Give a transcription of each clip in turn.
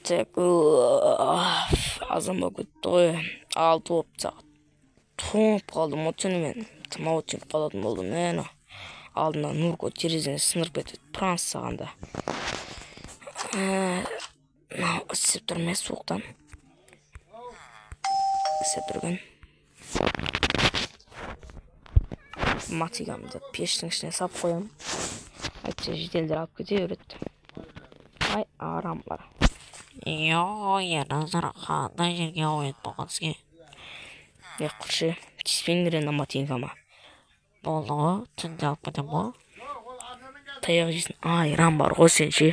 Так, азан болып кетті ғой. 6 болып сағат. Тоңып қалдым ғой түнімен. Тымау түйіп қалатын болдым. Мені алдында Нурко терезені сындырып кетті. Пранк жасағанда. Мынау ісіп тұр ме суықтан? Ісіп тұрған. Матигамды пештің ішіне сап қоямын. Әйтпесе жеделдер алып кете береді. Ай, арамлар. Ерназар, қандай жерге қояды болған сізге? Е, құршы, тиіспеңдер енді ботинкама. Болды ғой, түнде алып кетемін ғой. Таяқ жейсің. Айран бар ғой сен ше.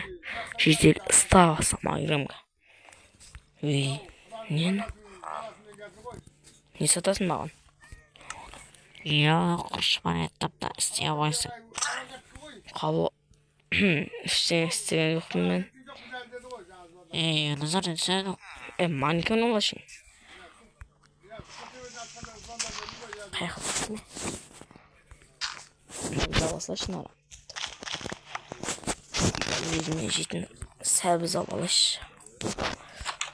Жедел ұстап алсам айранға. Ей, нені? Не сатасың маған? Иә, құршы бар еді, тапта істей алмайсың. Қабыл ештеңе істеген жоқпын мен. Ей, Ерназар, не сен? Е, манекен олашың. Қаяққа кетті ме? Жаба салайыншы мынаны. Өзіме жейтін сәбіз алып алайыншы.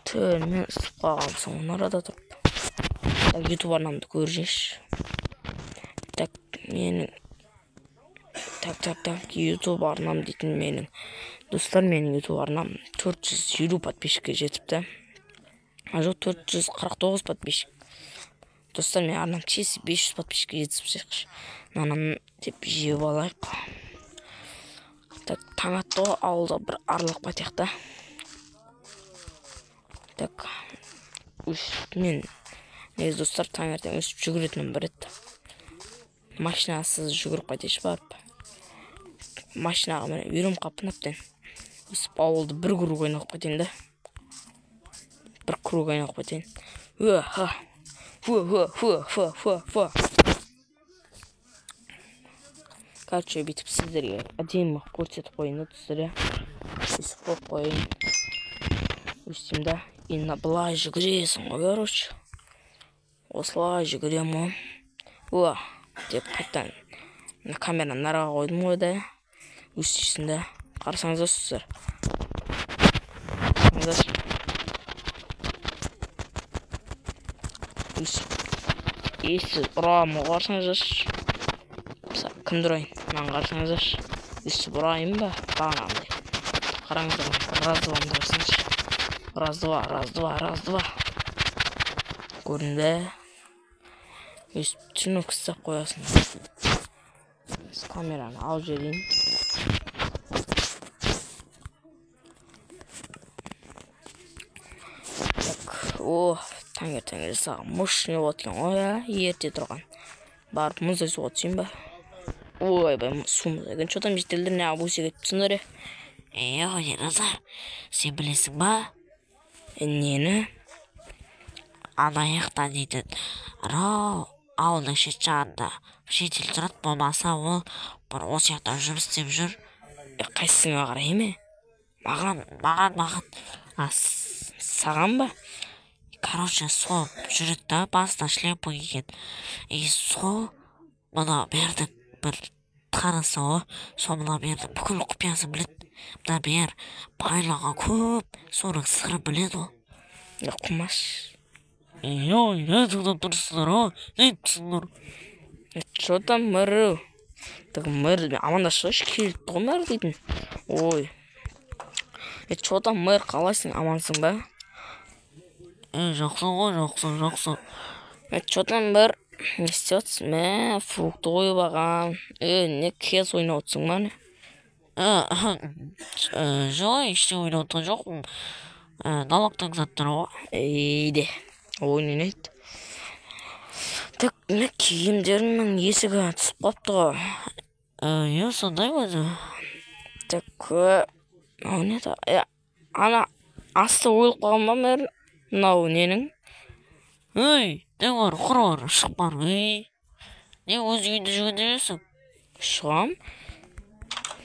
Түнімен ысып қалғансың, оны арада тұрып. Так, ютуб арнамды көріп жейші. Так, менің так, ютуб арнам дейтін менің. Достар, менің ютуб арнам 450 подписчикке жетіпті. А жоқ, 449 подписчик. Достар, менің арнам тез 500 подписчикке жетіп шықшы. Мынаны деп жеп алайық. Так, таң атты ғой, ауылда бір аралап қайтайық та. Так, өстіп мен негізі достар таңертең өстіп жүгіретінім бар еді. Машинасыз жүгіріп қайтайыншы барып. Машинаға міне үйреніп қалыппын әбден. Өстіп ауылды бір круг айналып қайтайын да. Бір круг айналып қайтайын. Уа-ха. Фу-фу-фу-фу-фу-фу. Короче, бүйтіп сіздерге әдемі көрсетіп қояйын да достар, иә. Өстіп қойып қояйын. Өстім да. Енді былай жүгіресің ғой, короче. Осылай жүгіремін ғой. Уа, деп қайтадан камераны нарға қойдым ғой да. Өстейсің да. Қарасаңыздар, достар. Қарасаңыздар. Өстіп. Ессіз ұрамын ғой, қарасаңыздаршы. Кімді ұрайын? Мынаны қарасаңыздаршы. Өстіп ұрайын ба? Бағанағындай. Қараңыздар, раз, два, қарасаңызшы. Раз, два, раз, два, раз, два. Көрінді. Өстіп түнек ұстап қоясың. Камераны алып жіберейін. Так, о, таңертең жасаған мощный болады екен ғой, ә, ерте тұрған. Барып мұздай суға түсейін ба? Ойбай, су мұздай екен. Че там жителдер неғып өсе кетіпсіңдер, е? Е, Ерназар, сен білесің ба? Нені? Ана жақта дейтін, анау ауылдың шет жағында жедел тұрады, болмаса ол бір осы жақта жұмыс істеп жүр. Қайсысыңа қарай ме? Маған, маған, маған. А, саған ба? Короче, сол жүреді да, басына шлепа киген. И сол мына бердің бір танысы ғой, сол мына бердің бүкіл құпиясын біледі. Мына бер байлығы көп, соның сырын біледі ол. Е, Құмаш. Ой, не тыңдап тұрсыңдар, а? Не айтыпсыңдар? Е, че там, мэр? Так, мэр, амандасшы, келіпті ғой мэр дейтін. Ой. Е, че там, мэр, қалайсың, амансың ба? Е, жақсы ғой, жақсы, жақсы. Е, че там, мэр? Не істеп жатсың? Мә, фрукты қойып алған. Е, не кез ойнап отырсың ба, не? Жоқ, ештеңе ойнап отырған жоқпын. Налогтың заттары ғой. Ейде, ойын ойнайды. Так, мына киімдерімнің есігі түсіп қалыпты ғой. Иә, сондай өзі. Так, мынау не да? Ана асты ойылып қалған ба, мэр? Мынау ненің? Ей, не бар, құр бар, шық бар, ей. Не өз үйіңде жүргенде жүрсің? Шығам.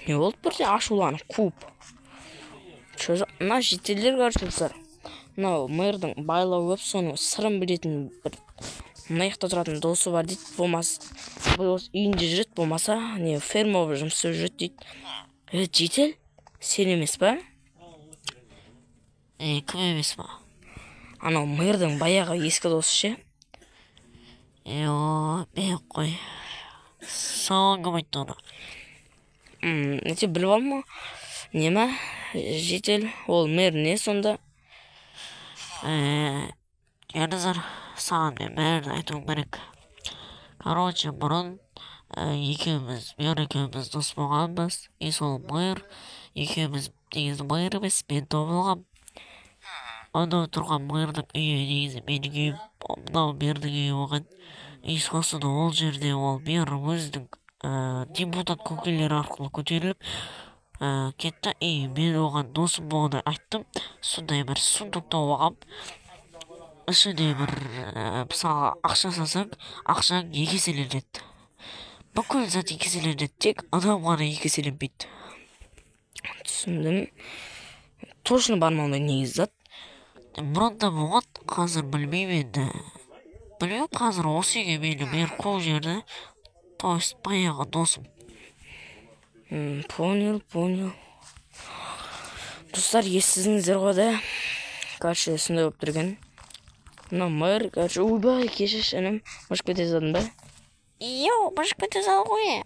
Не болды бірден ашуланып қуып? Че за мына жителдер, короче, достар. Мынау мэрдің байлауы көп, соның сырын білетін бір мына жақта тұратын досы бар дейді, болмаса бұл осы үйінде жүреді, болмаса не ферма болып жұмыс істеп жүреді дейді. Е, житель, сен емес па? Кім емес па? Анау мэрдің баяғы ескі досы ше. О, мен қой. Саған кім айтты оны? Нете біліп алдым ғой. Не ма? Житель, ол мэр не сонда? Ерназар, саған мен бәрін айтуым керек. Короче, бұрын екеуміз, мэр екеуміз дос болғанбыз. И сол мэр екеуміз негізі мэр емес, мен табылғам. Анау тұрған мэрдің үйі негізі менің үйім, мынау мэрдің үйі болған. И сосын ол жерде ол мэр өзінің депутат көкелері арқылы көтеріліп кетті. И мен оған досым болғанын айттым. Сондай бір сундук тауып алғам. Ішіне бір мысалға ақша салсаң, ақшаң екі еселенеді. Бүкіл зат екі еселенеді, тек адам ғана екі еселенбейді. Түсіндім. Точно бар ма ондай негізі зат? Бұрын да болған, қазір білмеймін енді. Білмеймін, қазір осы үйге мені мэр қойып жіберді. То есть баяғы досым. Понял, понял. Достар, естідіңіздер ғой да. Короче, сондай болып тұр екен. Мына мэр, короче, ойбай, кешірші інім, мышып кете жаздадым ба? Йоу, мышып кете салды ғой.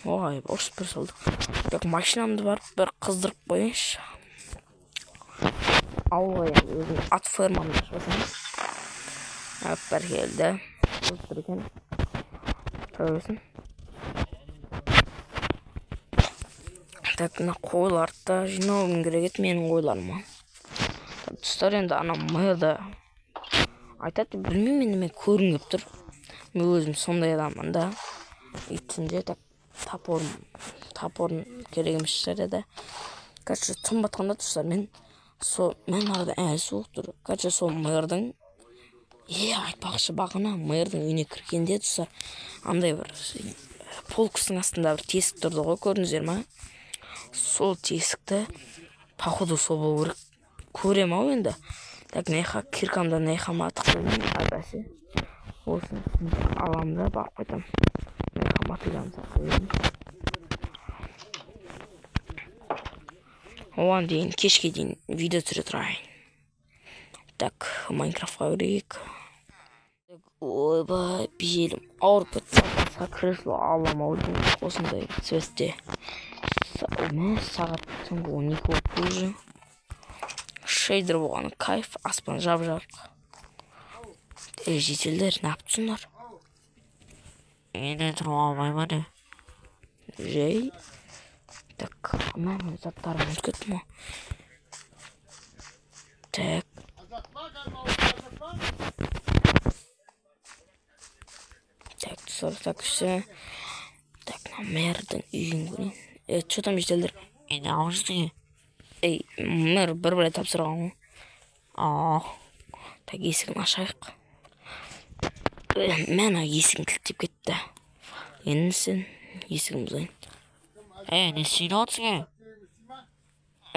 Ой, ұрысып бір салдық. Так, машинамды барып бір қыздырып қояйыншы. Ауылға енді өзім ат фермамды ашып алсам. Ап, бәрі келді. Қыздырып тұр екен. Тұра берсін. Так, мына қойларды да жинауым керек еді, менің қойларыма. Так, достар, енді ана мэрді айтады, білмеймін енді, мен көргім келіп тұр. Мен өзім сондай адаммын да. И түнде так топорым керек емес шығар еді. Короче, түн батқанда достар, мен сол, мен арада әлі суық тұр. Короче, сол мэрдің, айтпақшы, бағана мэрдің үйіне кіргенде достар, андай бір полкісінің астында бір тесік тұрды ғой, көрдіңіздер ма? Сол тесікті, походу, сол болу керек. Көрем ау енді. Так, нейха, киркамда нейха матық білмеймін, ай бәсе. Осыны аламын да барып қайтамын. Нейха матыйдан сақлаймын. Оған дейін, кешке дейін видео түсіре тұрайын. Так, Майнкрафтқа кірейік. Ойбай, белім ауырып кетті. Басқа кресло алам ау деймін, осындай цветте. Мә, сағат түнгі 12 болып уже. Шейдер болғаны кайф, аспан жап-жарық. Ей, жительдер, не алып тұрсыңдар? Үйде тұруға болмай ма не? Жей. Так, мә, мен заттарымды ұмытып кеттім ғой. Так. Так, достар, так, все. Так, мына мэрдің үйін көрейін. Чё там, жительдер? Енді алып жүрсің. Ей, мэр бір-бір тапсырған ғой. Аа. Так, есігін ашайық. Мә, ана есігін кілттеп кетті. Енді сен есігін бұзайын. Ей, не істейді отырсың, ей?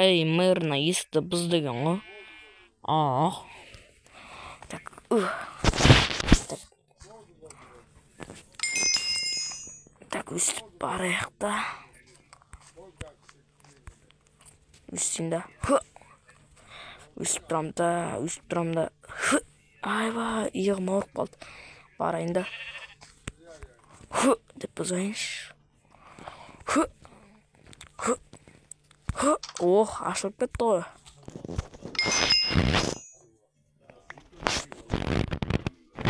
Ей, мэр мына есікті бұз деген ғой. Аа. Так, ух. Так. Так, өстіп барайық та. Өстейін да. Хы. Өстіп тұрамын да, өстіп тұрамын да. Хы. Айбай, иығым ауырып қалды. Барайын да. Хы деп бұзайыншы. Хы. Хы. Хы. Ох, ашылып кетті ғой.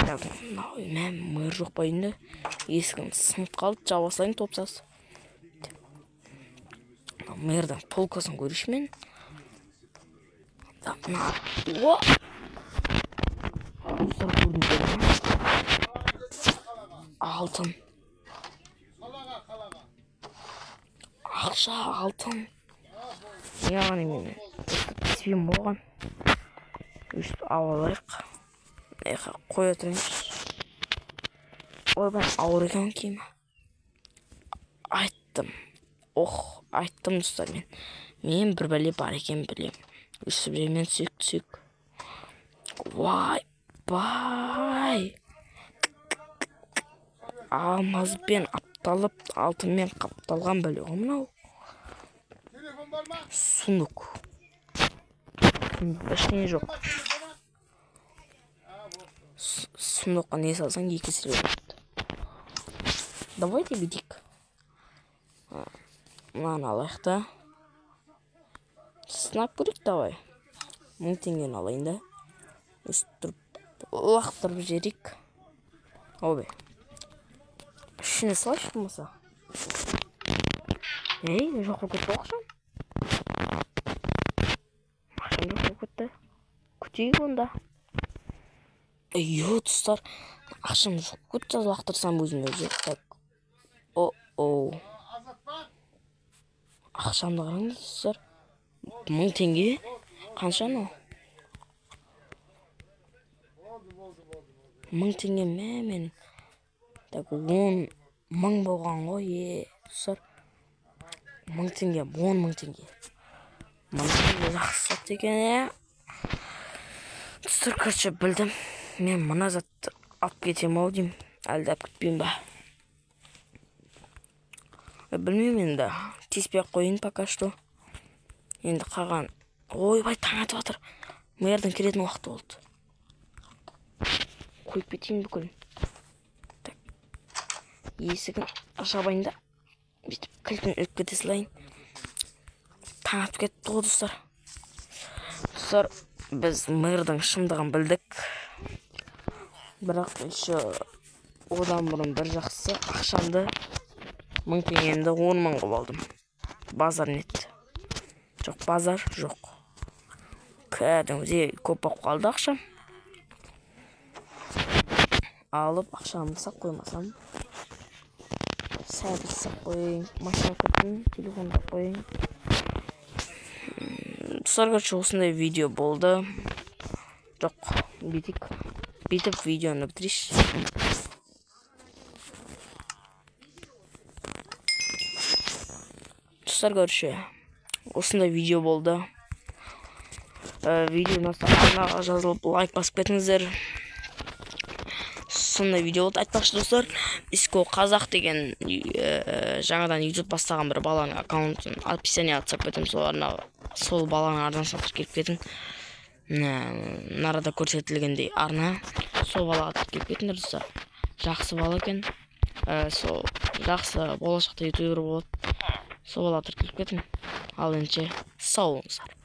Так, мынау, мә, мэр жоқ па үйінде? Есігім сынып қалды, жаба салайын топсасы. Мэрдің полкасын көрейінші мен. Так, мына, о! Достар, көрдіңіздер ме? Алтын. Ақша, алтын. Яғни мен тиіспеймін оған. Өстіп алып алайық. Эх, қоя тұрайыншы. Ойбай, ауыр екен киімі. Айттым. Ох, айттым достар мен. Мен бір бәле бар екенін білемін. Өстіп жермен түсейік, түсейік. Вай, бай. Алмазбен апталып, алтынмен қапталған бәле ғой мынау. Сундук. Сундукта ештеңе жоқ. Сундукқа не салсаң 2 есе болады. Давайте бүйтейік. Мынаны алайық та. Сынап көрейік, давай. 1000 теңгені алайын да. Өстіп тұрып лақтырып жіберейік. Ойбай. Ішіне салайыншы болмаса. Ей, жоқ болып кетті ақшам. Ақшам жоқ болып кетті. Күтейік онда. Ей, достар, ақшам жоқ болып кетті, лақтырсам өзіме өзі. Так. О-о. Ақшамды қараңыз, достар. 1000 теңге. Қанша анау? 1000 теңге мә менің. Так, 10 мың болған ғой, достар. 1000 теңге, 10 мың теңге. 1000 теңге жақсы зат екен, е. Достар, короче, білдім. Мен мына затты алып кетемін ау деймін. Әлде алып кетпеймін ба? Білмеймін енді. Тиіспей ақ қояйын пока что. Енді қалған. Ойбай, таң атып жатыр. Мэрдің келетін уақыты болды. Қойып кетейін бүкіл. Так. Есігін жабайын да. Бүйтіп кілтін іліп кете салайын. Таң атып кетті ғой, достар. Достар, біз мэрдің шындығын білдік. Бірақ еще одан бұрын бір жақсы ақшамды 1000 теңгемді 10 мың қылып алдым. Базар нет. Жоқ, базар жоқ. Кәдімгідей көп болып қалды ақшам. Алып ақшамды сап қоймасам. Сәбіз сап қояйын, машина кілтін, телефонды сап қояйын. Достар, короче, осындай видео болды. Жоқ, бүйтейік. Бүйтіп видеоны бітірейінші. Достар, короче, осындай видео болды. Видео ұнаса арнаға жазылып, лайк басып кетіңіздер. Сондай видео болды. Айтпақшы, достар, Иско Қазақ деген жаңадан YouTube бастаған бір баланың аккаунтын описание тастап кетемін. Сол арна, сол баланың арнасына тіркеліп кетің. Мына арада көрсетілгендей арна, сол балаға тіркеліп кетіңдер, достар. Жақсы бала екен. Сол жақсы болашақта ютубер болады. Сол балаға тіркеліп кетің. Ал ендеше сау болыңыздар.